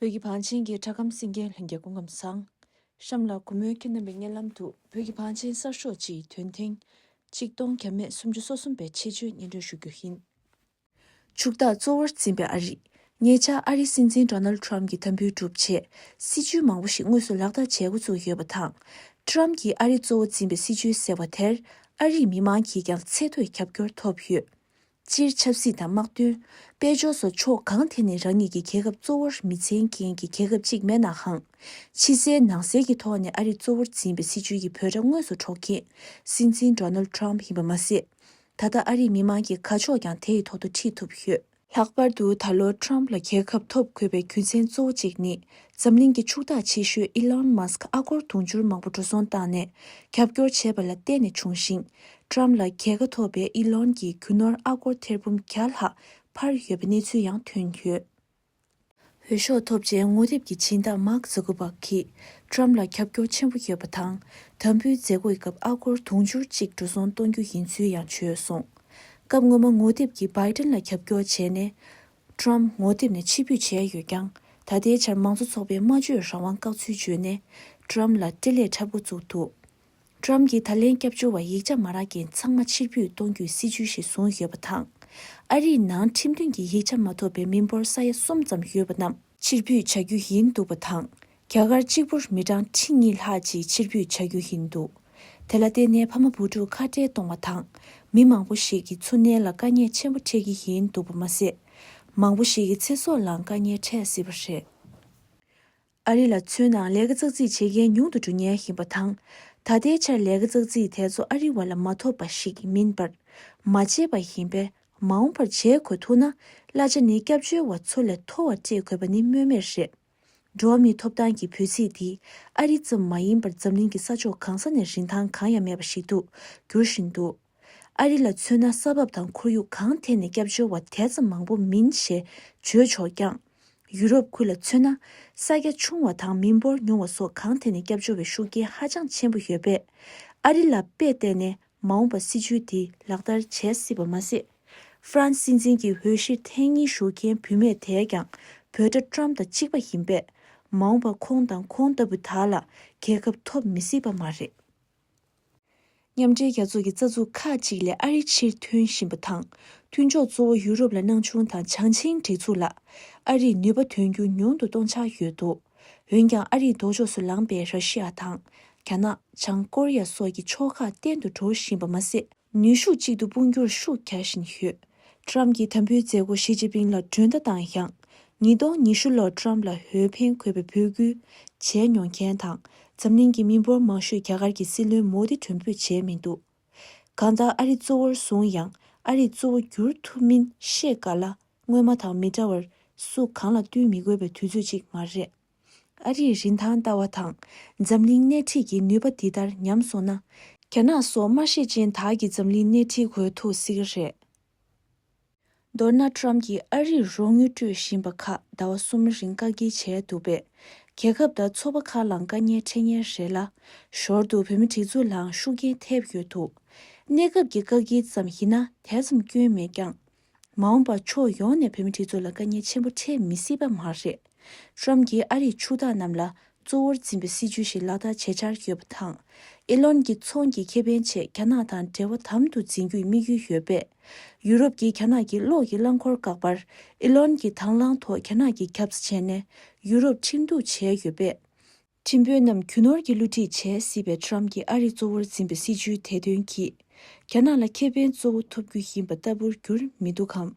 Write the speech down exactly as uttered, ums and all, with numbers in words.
བོད་ཀྱི་བང་ཆེན་གྱི་སྒྲ་སྒམ་གསན་མཁན་ལྷན་རྒྱས་སྐུ་ཁམས་བཟང་། གཤམ་ལ་གུས་མོས་ཁྱེད་རྣམ་པའི་སྙན་ལམ་དུ་བོད་ཀྱི་བང་ཆེན་གསར་ཤོག་སྤྱིའི་དོན་ཐེངས་ཆིག་སྟོང་བརྒྱ་མེད་སུམ་ཅུ་སོ་གསུམ་པའི་ཆེད་བརྗོད་སྙན་སྒྲོན་ཞུ་རྒྱུ་ཡིན། ཕྱུག་བདག་གཙོ་བོར་འཛིན་པའི་ཨ་རི། ཉེ་ཆར་ཨ་རིའི་སྲིད་འཛིན་ཌོ་ནལ་ཌི་ཊརམ་གྱིས་དམ་འབུལ་བསྒྲུབས་རྗེས། སྲིད་ཇུས་མང་པོ་ཞིག་དངོས་སུ་ལག་བསྟར་བྱེད་འགོ་བཙུགས་ཡོད་པ་དང་། ཊརམ་གྱིས་ཨ་རི་གཙོ་བོ་འཛིན་པའི་སྲིད་ཇུས་ཟེར་བ་དེར། ཨ་རིའི་མི་མང་གིས་ཀྱང་ཚད་མཐོའི་རྒྱབ་སྐྱོར་ཐོབ་ཡོད། སྤྱིར་ཆབ་སྲིད་དང་དམག་དོན། དཔལ་འབྱོར་སོགས་ཕྱོགས་གང་ཐད་ནས་རང་ཉིད་ཀྱི་རྒྱལ་ཁབ་གཙོ་བོར་མི་འཛིན་མཁན་གྱི་རྒྱལ་ཁབ་ཅིག་མེད་ནའང་། ཕྱི་གསལ་ནང་གསལ་གྱི་ཐོག་ནས་ཨ་རི་གཙོ་བོར་འཛིན་པའི་སྲིད་ཇུས་ཀྱི་འབོད་སྒྲ་དངོས་སུ་སྒྲོག་མཁན་སྲིད་འཛིན་ཌོ་ནལ་ཌི་ཊརམ་ཡིན་པ་མ་ཟད། ད་ལྟ་ཨ་རིའི་མི་མང་གི་དགའ་ཕྱོགས་ཀྱང་དེ་ཡི་ཐོག་ཏུ་ཁྲིད་ཐུབ་ཡོད། ལྷག་པར་དུ་ད་ལོར་ཊརམ་ལ་རྒྱལ་ཁ་ཐོབ་དགོས་པའི་རྒྱུ་མཚན་གཙོ་བོ་གཅིག་ནི། འཛམ་གླིང་གི་ཕྱུག་བདག་ཆེ་ཤོས་ཨི་ལོན་མཱ་སྐ་ཨ་སྒོར་དུང་ཕྱུར་མང་པོ་འགྲོ་སོང་བཏང་ནས་རྒྱབ་སྐྱོར་བྱས་པ་ལ་བརྟེན་ནས་བྱུང་ཞིང་། ཊརམ་ལ་རྒྱལ་ཁ་ཐོབ་པའི་ཨི་ལོན་གྱི་རྒྱུ་ནོར་ཨ་སྒོར་ཐེར་འབུམ་བརྒྱ་ལྷག་འཕར་ཡོད་པའི་གནས་ཚུལ་ཡང་ཐོན་ཡོད། འོས་ཤོག་ཐོབ་རྗེས་ངོ་དེབ་ཀྱི་སྦྱིན་བདག་མཱག་ཛུ་ཀར་བྷག་གིས་ཊརམ་ལ་རྒྱབ་སྐྱོར་ཆེན་པོ་ཡོད་པ་དང་། དམ་འབུལ་མཛད་སྒོའི་སྐབས་ཨ་སྒོར་དུང་ཕྱུར་གཅིག་འགྲོ་སོང་གཏོང་རྒྱུ་ཡིན་ཚུལ་ཡང་བརྗོད་སོང་། སྐབས་སྔོན་མ་ངོ་དེབ་ཀྱིས་བྷའི་ཏན་ལ་རྒྱབ་སྐྱོར་བྱས་ནས། ཊརམ་ངོ་དེབ་ནས་ཕྱིར་འབུད་བྱས་ཡོད་ཀྱང་། ད་ལྟའི་ཆར་མང་གཙོ་ཚོགས་པས་སྨྲ་བརྗོད་རང་དབང་བཀག་ཚུལ་བརྗོད་ནས། ཊརམ་ལ་སྤྲེལ་ལད་འཁྲབ་འགོ་བཙུགས་འདུག་ཊརམ་གྱིས་ད་ལན་སྐྱབས་བཅོལ་བ་ཡིག་ཆ་མ་རག་མཁན་ཚང་མ་ཕྱིར་འབུད་གཏོང་རྒྱུའི་སྲིད་ཇུས་ཤིག་བཟུང་ཡོད་པ་དང་། ཨ་རིའི་ནང་ཁྲིམས་མཐུན་གྱི་ཡིག་ཆ་མ་ཐོབ་པའི་མི་འབོར་ས་ཡ་གསུམ་ཙམ་ཡོད་པ་རྣམས་ཕྱིར་འབུད་བྱ་རྒྱུ་ཡིན་འདུག་པ་དང་། རྒྱ་གར་གཅིག་པུར་མི་གྲངས་ཁྲི་གཉིས་ལྷག་ཅིག་ཕྱིར་འབུད་བྱ་རྒྱུ་ཡིན་འདུག་དེ་ལ་བརྟེན་ནས་ཕ་མ་བུ་ཕྲུག་ཁ་བྲལ་གཏོང་བ་དང་། མི་མང་པོ་ཞིག་གི་འཚོ་གནས་ལ་དཀའ་ངལ་ཆེན་པོ་འཕྲད་ཀྱི་ཡིན་འདུག་པ་མ་ཟད། མང་པོ་ཞིག་གི་ཚེ་སྲོག་ལའང་དཀའ་ངལ་འཕྲད་སྲིད་པ་རེད། ཨ་རི་ལ་མཚོན་ན་ལས་ཀ་ཙག་ཙིག་བྱེད་མཁན་ཉུང་དུ་འགྲོ་ཉེན་ཡིན་པ་དང་། ད་ལྟའི་ཆར་ལས་ཀ་ཙག་ཙིག་དེ་ཚོ་ཨ་རི་བ་ལ་མ་ཐོབ་པ་ཞིག་མིན་པར། མ་བརྗེད་པ་ཡིན་པས། མ་འོངས་པར་བརྗེད་དགོས་ཐུག་ན། གླ་ཆ་ནི་སྐྱབས་བཅོལ་བ་ཚོ་ལས་མཐོ་བ་སྤྲད་དགོས་པ་ནི་སྨོས་མེད་རེད། འགྲོ་བ་མིའི་ཐོབ་ཐང་གི་འབོད་ཚིག་འདི་ཨ་རི་ཙམ་མ་ཡིན་པར་འཛམ་གླིང་གི་ས་ཕྱོགས་གང་ས་ནས་རིན་ཐང་གང་ཡང་མེད་པ་ཞིག་ཏུ་འགྱུར་བཞིན་འདུག་ཨ་རི་ལ་མཚོན་ན་ས་བབ་དང་ཁོར་ཡུག་གང་ཐད་ནས་སྐྱབས་བཅོལ་བ་དེ་ཙམ་མང་པོ་མིན་ཞེས་བརྗོད་ཆོག་ཀྱང་། ཡུ་རོབ་ཁུལ་ལ་མཚོན་ན། ས་རྒྱ་ཆུང་བ་དང་མི་འབོར་ཉུང་བ་སོགས་གང་ཐད་ནས་སྐྱབས་བཅོལ་བའི་ཤུགས་རྐྱེན་ཧ་ཅང་ཆེན་པོ་ཡོད་པས། ཨ་རི་ལ་དཔེ་བལྟས་ནས་མ་འོངས་པ་སྲིད་ཇུས་དེ་ལག་བསྟར་བྱེད་སྲིད་པ་མ་ཟད། ཧྥ་རན་སི་སྲིད་འཛིན་གྱི་འོས་གཞིར་ཐེངས་གཉིས་ཞུགས་མཁན་བུད་མེད་དེས་ཀྱང་འབོད་སྒྲ་ཊརམ་དང་གཅིག་པ་ཡིན་པས། མ་འོངས་པར་ཁོང་དང་ཁོང་ལྟ་བུ་དག་ལ་རྒྱལ་ཁ་ཐོབ་མི་སྲིད་པ་མ་རེད། མཉམ་འབྲེལ་རྒྱལ་ཚོགས་ཀྱི་རྩ་འཛུགས་ཁག་ཅིག་ལས་ཨ་རི་ཕྱིར་ཐོན་བཞིན་པ་དང་། མཐུན་ཕྱོགས་གཙོ་བོ་ཡུ་རོབ་ལ་སྣང་ཆུང་དང་བྱང་ཆིངས་སྒྲིག་འཛུགས་ལ་ཨ་རིས་ནུས་པ་འདོན་རྒྱུ་ཉུང་དུ་གཏོང་འཆར་ཡོད་འདུག་འོན་ཀྱང་ཨ་རིའི་ལྡོག་ཕྱོགས་སུ་ལངས་པའི་ར་ཤི་ཡ་དང་། རྒྱ་ནག་བྱང་ཀོ་རི་ཡ་སོགས་ཀྱི་ཕྱོགས་ཁག་བརྟན་དུ་འགྲོ་བཞིན་པ་མ་ཟད། ནུས་ཤུགས་གཅིག་ཏུ་སྤུངས་རྒྱུར་ཤུགས་རྒྱག་བཞིན་ཡོད། ཊརམ་གྱི་དམ་འབུལ་མཛད་སྒོ་ཞི་ཅིན་ཕིང་ལ་མགྲོན་བརྡ་བཏང་ཡང་། ཉིས་སྟོང་ཉི་ཤུ་ལོར་ཊརམ་ལ་འོས་འཕེན་དགོས་པའི་འབོད་སྐུལ་བྱས་མྱོང་མཁན་དང་། འཛམ་གླིང་གི་མི་འབོར་མང་ཤོས་རྒྱ་གར་གྱི་སྲིད་བློན་མོ་དི་མགྲོན་འབོད་བྱས་མི་འདུག་གང་ལྟར་ཨ་རི་གཙོ་བོར་བཟུང་ཡང་ཨ་རི་གཙོ་བོ་འགྱུར་ཐུབ་མིན་ཤེས་དཀའ་ལ། སྔོན་མ་དང་མི་འདྲ་བར་སུ་གང་ལ་བསྟུན་མི་དགོས་པའི་དུས་ཚོད་ཅིག་མ་རེད། ཨ་རིའི་རིན་ཐང་ལྟ་བ་དང་འཛམ་གླིང་སྣེ་ཁྲིད་ཀྱི་ནུས་པ་འདི་ལྟར་ཉམས་སོང་ན། རྒྱ་ནག་སོགས་མ་ཤེས་ཅན་དག་གིས་འཛམ་གླིང་སྣེ་ཁྲིད་དགོས་ཐུག་སྲིད་ཀྱི་རེད། མདོར་ན་ཊརམ་གྱིས་ཨ་རིར་རོགས་དངུལ་སྤྲོད་བཞིན་པ་ཁག་ཟླ་བ་གསུམ་རིང་བཀག་སྐྱིལ་བྱས་འདུག་པས། རྒྱལ་ཁབ་དང་ཚོགས་པ་ཁག་ལའང་དཀའ་ངལ་འཕྲད་ཉེན་རེད་ལ། ཞོར་དུ་བོད་མི་སྒྲིག་འཛུགས་ལའང་ཤུགས་རྐྱེན་ཐེབས་ཡོད་འདུག་གནས་སྐབས་ཀྱི་བཀག་སྐྱིལ་ཙམ་ཡིན་ན་དེ་ཙམ་སྐྱོན་མེད་ཀྱང་། མ་འོངས་པར་ཕྱོགས་ཡོངས་ནས་བོད་མི་སྒྲིག་འཛུགས་ལ་དཀའ་ངལ་ཆེན་པོ་འཕྲད་མི་སྲིད་པ་མ་རེད། ཊརམ་གྱིས་ཨ་རིའི་ཕྱུག་བདག་རྣམས་ལ་གཙོ་བོར་འཛིན་པའི་སྲིད་ཇུས་ཤིག་ལག་བསྟར་བྱེད་འཆར་ཡོད་པ་དང་། ཨི་ལོན་གྱི་ཚོང་གི་ཁེ་ཕན་ཆེད་རྒྱ་ནག་དང་འབྲེལ་བ་དམ་དུ་འཛིན་རྒྱུའི་དམིགས་ཡུལ་ཡོད་པས། ཡུ་རོབ་ཀྱིས་རྒྱ་ནག་གི་གློག་གི་རླངས་འཁོར་འགག་པར་ཨི་ལོན་གྱིས་དང་བླངས་ཐོག་རྒྱ་ནག་གི་རྒྱབ་རྩ་བྱས་ནས་ཡུ་རོབ་ཁྲིམས་གཏུག་བྱས་ཡོད་པས། ཁྲིམས་དཔོན་རྣམས་རྒྱུ་ནོར་གྱི་བསླུ་བྲིད་བྱས་སྲིད་པའི་ཊརམ་གྱིས་ཨ་རི་གཙོ་བོར་འཛིན་པའི་སྲིད་ཇུས་དེ་དོན་གྱིས། རྒྱ་ནག་ལ་ཁེ་ཕན་གཙོ་བོ་ཐོབ་རྒྱུ་ཡིན་པ་ལྟ་བུར་གྱུར་མི་འདུག་གམ།